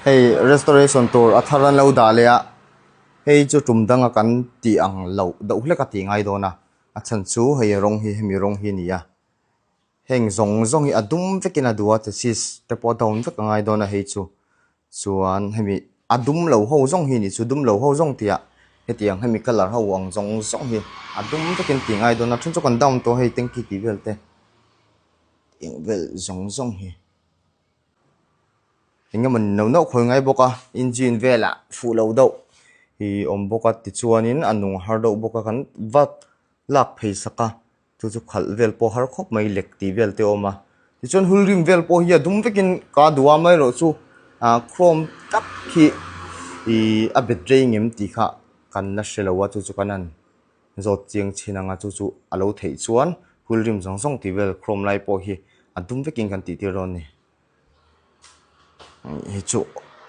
Hei restoration tur a thar an lo dah leh a hei chu tum danga kan tih ang loh deuh hlek a tih ngai dawn a a chhan chu hei rawng hi hemi rawng hi a ni a heng zawng zawng hi a dum vekin a duh a chassis te pawh a down vek a ngai dawn a hei chu chuan hemi a dum lo ho zawng hi a nih chu dum lo ho zawng tih ah hetiang hemi colour ho ang zawng zawng hi a dum vekin tih ngai dawn a then chu kan down tawh a hei tanky tih vel te eng vel zawng zawng hi. Eng emaw ni nauh nauh khawi ngai bawk a engine velah fuh lo deuh ih awm bawk a tichuanin a nung har deuh bawk a kan va lak phei sak a chu chu khalh vel pawh har khawp mai lek tih vel te a awm a tichuan hul rim vel pawh hi a dum vekin ka duh a amaherawh chu ah chrome tak hi ih a bet rei ngem tih kha kan la hre lo a chu chu kan han zawt chiang chhin ang a chu chu a lo theih chuan hul rim zawng zawng tih vel chrome lai pawh hi a dum vekin kan tih tir dawn a ni. Hei chu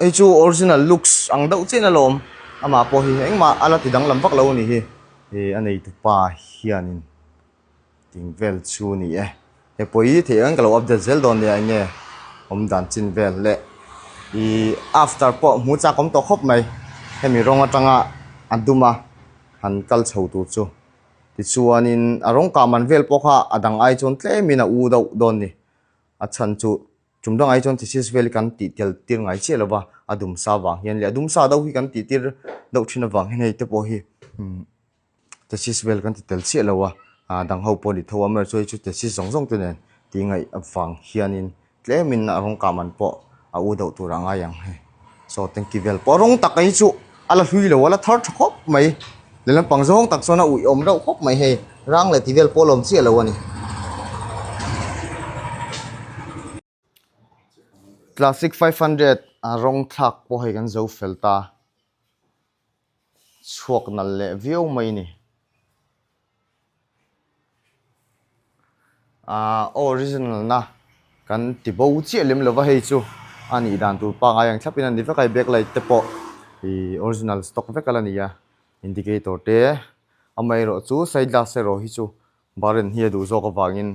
hei chu original looks ang deuh chiah in a lawm amah pawh hi engmah a la ti danglam vak lo a nih hi ih a nei tupa hianin ting vel chu a ni e he pawh hi theih ang ka lo update zel dawn nia eng nge awm dan chin vel leh ih after pawh hmu chak awm tawh khawp mai hemi rawng atanga a dum a han kal chho tur chu tichuanin a rawng kah man vel pawh kha a dang ai chuan tlemin a u deuh dawn a ni. A chhan chu tum dangah hi chuan thesis vel hi kan tih tel tir ngai chiah lo va, a dum sa vang hian leh a dum sa deuh hi kan tih tir deuh thin avang hian hei te pawh hi umm thesis vel kan ti tel chiah lo a, ah dang ho pawh a ni tho a amaherawhchu hei chu thesis zawng zawng te nen tih ngaih avang hianin tlemin a rawng kah man pawh a u deuh tur a ngai ang hei. Saw tanky vel pawh rawng tak hi chu a la hlui lo a la thar tha khawp mai lehlam pang zawng tak chuan a uih awm reuh khawp mai hei rang leh ti vel pawh a lawm chiah lo a ni. Classic 500 a rawng thlak pawh hei kan zo fel ta chhuak nalh leh viau mai a ni. Aaa original na kan ti bo chiah lem lova hei chu a nih dan tur pangngai ang thlap in a ni vek a back light te pawh ihh original stock vek a la ni a indicator te amaherawh chu side glass erawh hi chu baren hi a duh zawk avangin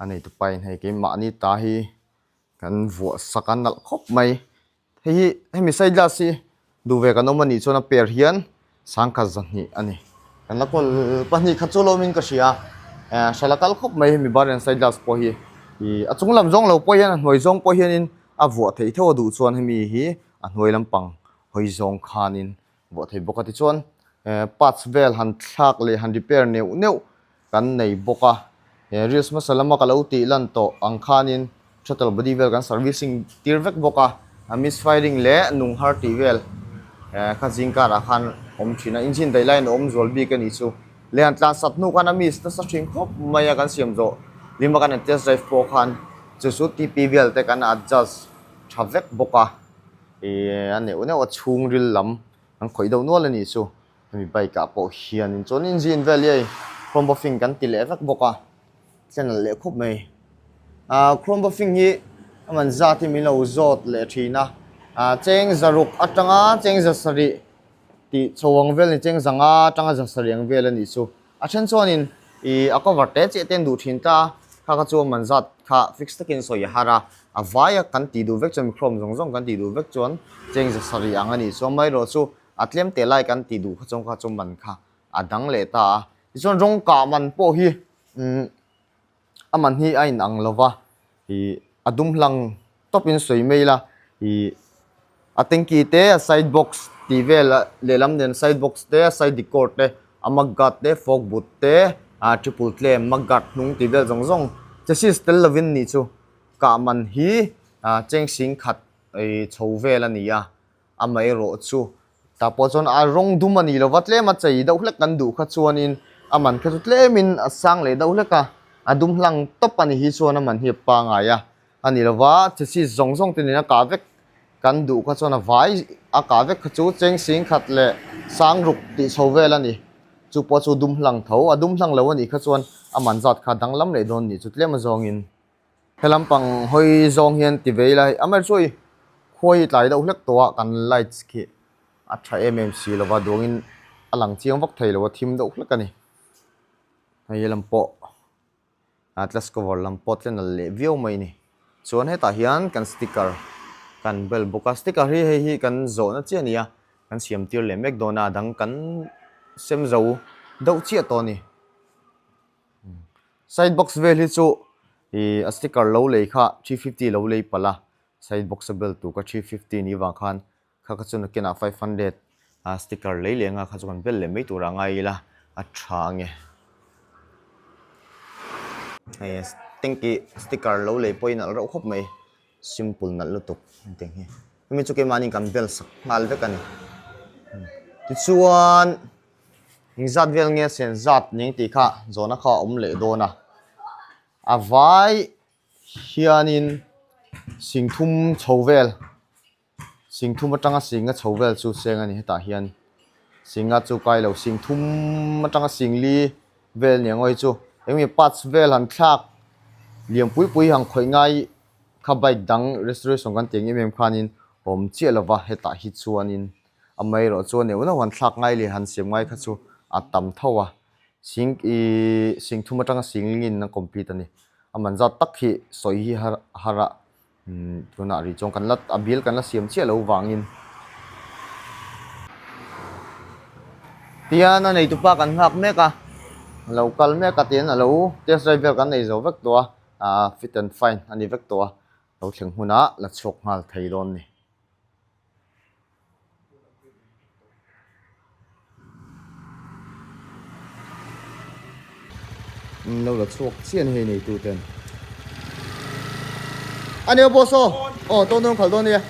a nei tupa in hei keimahni ta hi kan vuah sak a nalh khawp mai. Hei hi hemi side glass hi duh ve kan awm a nih chuan a pair hian sangkhat zahnih a ni. Kan la kawl pahnih khat chu lawmin ka hria eh hra la kal khawp mai hemi bar hian side glass pawh hi ih a chung lam zawng lo pawh hian a hnuai zawng pawh hianin a vuah theih theuh a duh chuan hemi hi a hnuai lampang hawi zawng khanin vuah thei bawk a tichuan eh parts vel han thlak leh han repair neuh neuh kan nei bawk a he reels hmasa lama ka lo tih lan tawh ang khanin throttle body vel kan servicing tir vek bawk a a misfiring leh nung har tih vel eh kha zing karah khan awm thin a engine daih laiin a awm zual bik a nih chu leh han tlan sat hnu khan a miss nasa thin khawp mai a kan siam zawh lima kan han test drive pawh khan chu chu T P vel te kan adjust tha vek bawk a ih a neuh neuh a chhungril lam an khawih deuh nual a nih chu. Hemi bike ah pawh hianin chuan engine vel hi hei chrome buffing kan ti leh vek bawk a channel leh khawp mai ah chrome buffing hi a man zat hi min lo zawt leh thin a ah cheng zaruk atanga cheng za sarih tih chho ang vel a ni cheng zanga atanga za sarih ang vel a nih chu a then chuanin ih a cover te chiah te an duh thin ta kha kha chu a man zat kha fix takin sawi a har a a vaia kan tih duh vek chuan chrome zawng zawng kan tih duh vek chuan cheng za sarih ang a nih chu amaherawhchu chu. A tlem teh lai kan tih duh kha chuan kha chu man kha a dang leh ta a. Tichuan rawng kah man pawh hi umm a man hi a inang lo va, ih a dum hlang tawpin sawi mai ila ih a tanky te a side box tih vel lehlam nen side box te a side decor te a mug guard te fork boot te ah triple clamp mug guard hnung tih vel zawng zawng chassis tel lovin nih chu kah man hi ah cheng sing khat ih chho vel a ni a. Amaherawh chu tah pawh chuan a rawng dum a nih lova tlem a chei deuh hlek kan duh kha chuanin a man kha chu tlemin a sang leh deuh hlek a, a dum hlang tawp a ni hi chuan a man hi a pangai a, a ni lova chassis zawng zawng te nena kah vek kan duh kha chuan a vai a kah vek kha chu cheng sing khat leh sang ruk tih chho vel a ni, chu pawh chu dum hlang tho a dum hlang lo a nih kha chuan a man zat kha danglam leh dawn nih chu tlem azawngin. He lampang hawi zawng hian ti ve ila hei amaherawhchu chu hei khua hi tlai deuh hlek tawh a kan lights khi a tha em em si lova duangin a lang chiang vak thei lo a thim deuh hlek a ni hei lam pawh a glass cover lam pawh tle nalh leh viau mai a ni chuan hetah hian kan sticker. Kan bel bawk a sticker hi hei hi kan zawhna chiah a ni a kan siam tir leh mek dawn a a dang kan sem zo deuh chiah tawh a ni. Side box vel hi chu ih a sticker lo lei kha 350 lo lei palh a side box a bel tur kha 350 ni vang khan kha kha chu nakinah 500 a sticker lei leh anga kha chu kan bel leh mai turah ngai ila a tha ange. Hei tanky sticker lo lei pawhin a nalh reuh khawp mai. Simple nalh lutuk hetiang hi. Hemi chu keimahni kan bel sak nghal vek a ni. Tichuan engzat vel nge sen zat ning tih kha zawhna kha a awm leh dawn a. A vai hianin singthum chho vel Singthum atanga singa chho vel chu seng a ni hetah hian singa chu kai lo singthum atanga singli vel nia ngawi chu engemaw parts vel han thlak lian pui pui han khawih ngai kha bike dang restoration kan tih ang em em khanin awm chiah lova hetah hi chuanin amaherawh chuan neuh neuh han thlak ngai leh han siam ngai kha chu a tam tho a sing ihh singthum atanga singlingin a complete a ni a man zat tak hi sawi hi har har a. Umm tunah rih chuan kan la a bial kan la siam chiah lo vangin tian a neitupa kan nghak mek a a lo kal mek a tian a lo test drive vel kan nei zo vek tawh a ah fit and fine a ni vek tawh a lo thleng hunah la chhuak nghal thei dawn a ni. An lo la chhuak chian hei nei tu ten. A nia boss aw. Aw tawn dawn khalh dawn nia.